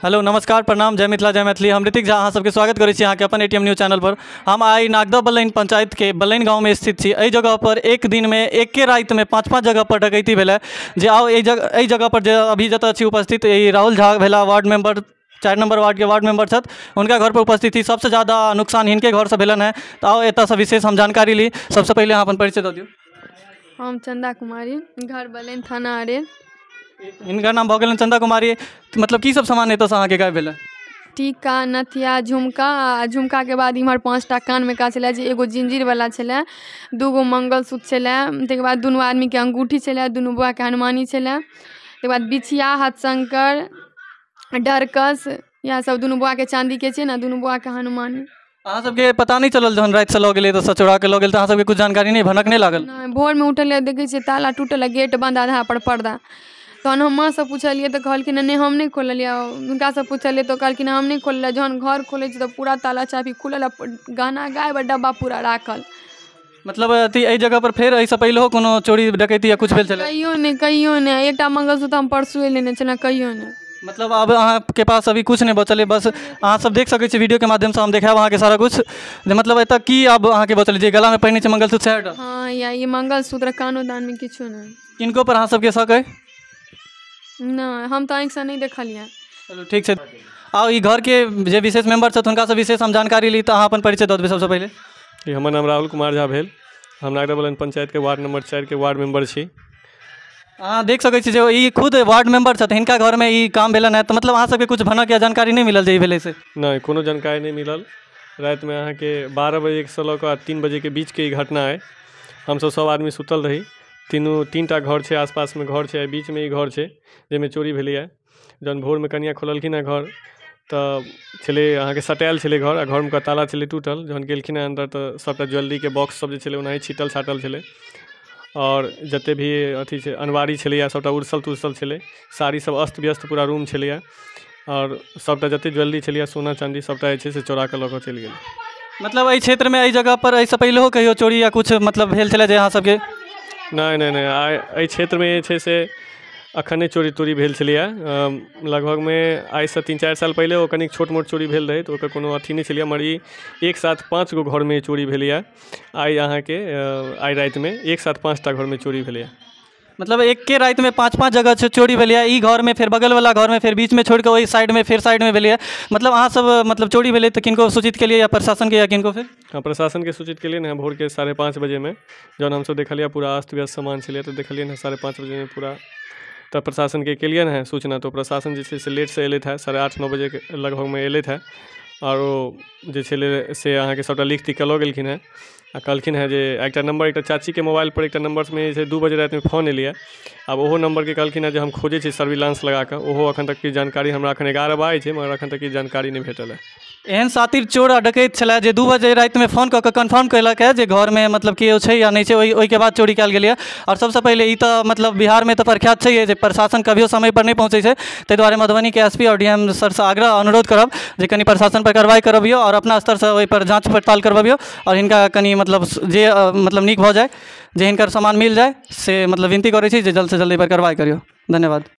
Hello नमस्कार प्रणाम जय मिथिला जय मैथिली। हम ऋतिक झा अहाँ सबके स्वागत करै छी अहाँके अपन एटीएम न्यूज चैनल पर। हम आइ नागदह बलैन पंचायतके बलैन गाँवमे स्थित छी। एहि जगह पर एक दिनमे एके रातिमे 5-5 जगह पर डकैती भेलै। जे आउ एहि जगह पर जे अभी जतऽ छी उपस्थित ई राहुल झा भेला वार्ड मेंबर 4 नंबर वार्डके वार्ड मेंबर छथि, हुनका घर पर उपस्थित छी। सबसँ ज़्यादा नुकसान हिनके घरसँ भेलनि हेँ। तऽ आउ एतऽसँ विशेष हम जानकारी ली। सबसँ पहिले अहाँ अपन परिचय दऽ दियौ। हम चंदा कुमारी, घर बलैन, थाना अरेर। हिनकर नाम भऽ गेलनि चंदा कुमारी। मतलब की सब सामान एतऽसँ अहाँके गायब भेलै? टीका, नथिया, झुमका। आ झुमकाके बाद इम्हर 5टा कानमे का छलै जे एगो जिंजीरवला छलै, 2गो मंगलसूत्र छलै, ताहिके बाद दुनू आदमीके अंगूठी छलै, दुनू बौआके हनुमानी छलै, ताहिके बाद बिछिया, हथशंकर, डरकस, इएह सब दुनू बौआके चाँदीके छै ने, दुनू बौआके हनुमानी। अहाँ सबके पता नहि चलल जहन रातिसँ लऽ गेलै तऽ चोरा के लऽ गेल, तऽ अहाँ सबके कुछ जानकारी नहि, भनक नहि लागल? नहि, भोरमे उठलियै देखै छियै ताला टूटल, गेट बन्द, आधा पर पर्दा। तहन हम माँसँ पुछलियै तऽ कहलखिन नहि हम नहि खोललियै। हुनकासँ पुछलियै तऽ कहलखिन हम नहि खोललियै। जहन घर खोलै छी तऽ पूरा ताला चाभी खुलल, गहना गायब, डब्बा पूरा राखल। मतलब अथी एहि जगह पर फेर एहिसँ पहिलहो कोनो चोरी डकैती या कुछ भेल छलै? कहियो नहि, कहियो नहि। एकटा मंगलसूत्र हम परसुए लेने छलहुँ, कहियो नहि। मतलब आब अहाँके पास अभी कुछ नहि बचल है। बस अहाँ सब देख सकै छी वीडियोके माध्यमसँ हम देखायब अहाँके सारा कुछ जे मतलब एतऽ की आब अहाँके बचल जे गलामे पहिने छै मंगलसूत्र सएह? हाँ, या ई मंगलसूत्र, कानो दानमे किछो नहि। किनको पर अहाँ सबके शक अइ? नहि, हम तऽ आँखिसँ नहि देखलियै। चलू ठीक छै। आउ ई घरके जे विशेष मेम्बर छथि हुनकासँ विशेष हम जानकारी ली, तऽ अहाँ अपन परिचय दऽ देबै सबसँ पहिले। हमर नाम राहुल कुमार झा भेल। हम नागदह बलैन पंचायतके वार्ड नंबर 4 के वार्ड मेंबर छी। अहाँ देख सकै छी जे ई खुद वार्ड मेंबर छथि, हिनका घरमे ई काम भेलनि हेँ। तऽ मतलब अहाँ सबके कुछ भनक या जानकारी नहि मिलल जे ई भेलै से? नहि, कोनो जानकारी नहि मिलल। रातिमे अहाँके 12 बजेसँ लऽ कऽ 3 बजेके बीचके ई घटना अइ। हमसब सब आदमी सुतल रही। तीनटा घर छै, आसपासमे घर छै, बीचमे ई घर छै जाहिमे चोरी भेलैए। जहन भोरमे कनिआ खोललखिन हेँ घर तऽ छलै अहाँके सटायल छलै घर, आ घरमे ताला छलै टूटल। जहन गेलखिन हेँ अन्दर तऽ सबटा ज्वेलरीके बॉक्स सब जे छलै ओनाही छिटल छाटल छलै, आओर जते भी अथी छै अनवारी छलैए सबटा उड़सल तुड़सल छलै, साड़ी सब अस्त व्यस्त पूरा रूम छलैए, आओर सबटा जते ज्वेलरी छलैए सोना चाँदी सबटा जे छै से चोरा कऽ लऽ कऽ चलि गेलै। मतलब एहि क्षेत्रमे एहि जगह पर एहिसँ पहिलहो कहियो चोरी या कुछ मतलब भेल छलै जे अहाँ सबके? नहि नहि नहि, आइ एहि क्षेत्रमे जे छै से अखन नहि चोरी तोरी भेल छलैए। लगभगमे आइसँ 3-4 साल पहिले ओ कनिक छोट मोट चोरी भेल रहै तऽ ओकर कोनो अथी नहि छलैए, मगर ई एक साथ 5 गो घरमे चोरी भेलैए। आइ अहाँके आइ रातिमे एक साथ 5टा घरमे चोरी भेलैए। मतलब एके रातिमे 5-5 जगह से चोरी भेलैए। ई घरमे, फेर बगलवला घरमे, फेर बीचमे छोड़िकऽ ओहि साइडमे, फेर साइडमे भेलैए। मतलब अहाँ सब मतलब चोरी भेलै तऽ किनको सूचित केलियै या प्रशासनके या किनको? फेर हाँ, प्रशासनके सूचित केलियै ने। भोरके 5:30 बजेमे जहन हमसब देखलियै पूरा अस्त व्यस्त सामान छलैए तऽ देखलियै ने 5:30 बजेमे पूरा, तऽ प्रशासनके केलियै ने सूचना। तऽ प्रशासन जे छै से लेटसँ एलथि हेँ, 8:30-9 बजेके लगभगमे एलथि हेँ, आओर ओ जे छलै से अहाँके सबटा लिख तिख कऽ लऽ गेलखिन हेँ। आ कहलखिन हेँ जे एकटा नम्बर, एकटा चाचीके मोबाइलपर एकटा नम्बरमे जे छै 2 बजे रातिमे फोन एलैए। आब ओहो नम्बरके कहलखिन हेँ जे हम खोजै छी सर्विलांस लगाकऽ, ओहो एखन तक किछु जानकारी हमरा एखन 11 बाजै छै मगर एखन तक किछु जानकारी नहि भेटल है। एहन सातिर चोर आ डकैत छलै जे 2 बजे रातिमे फोन कऽ कऽ कन्फर्म कयलक है जे घरमे मतलब केओ छै या नहि छै। ओहिके बाद चोरी कयल गेलैए। आओर सबसँ पहिले ई तऽ मतलब बिहारमे तऽ प्रख्यात छै जे प्रशासन कभियो समय पर नहि पहुँचै छै, ताहि दुआरे मधुबनीके एसपी आओर डीएम सरसँ आग्रह अनुरोध करब जे कनि प्रशासन पर कार्रवाई करबियौ आओर अपना स्तरसँ ओहिपर जाँच पड़ताल करबबियौ, आओर हिनका कनि मतलब जे मतलब नीक भऽ जाय, जे हिनकर सामान मिल जाय, से मतलब विनती करै छी जे जल्दसँ जल्द एहिपर कार्रवाई करियौ। धन्यवाद।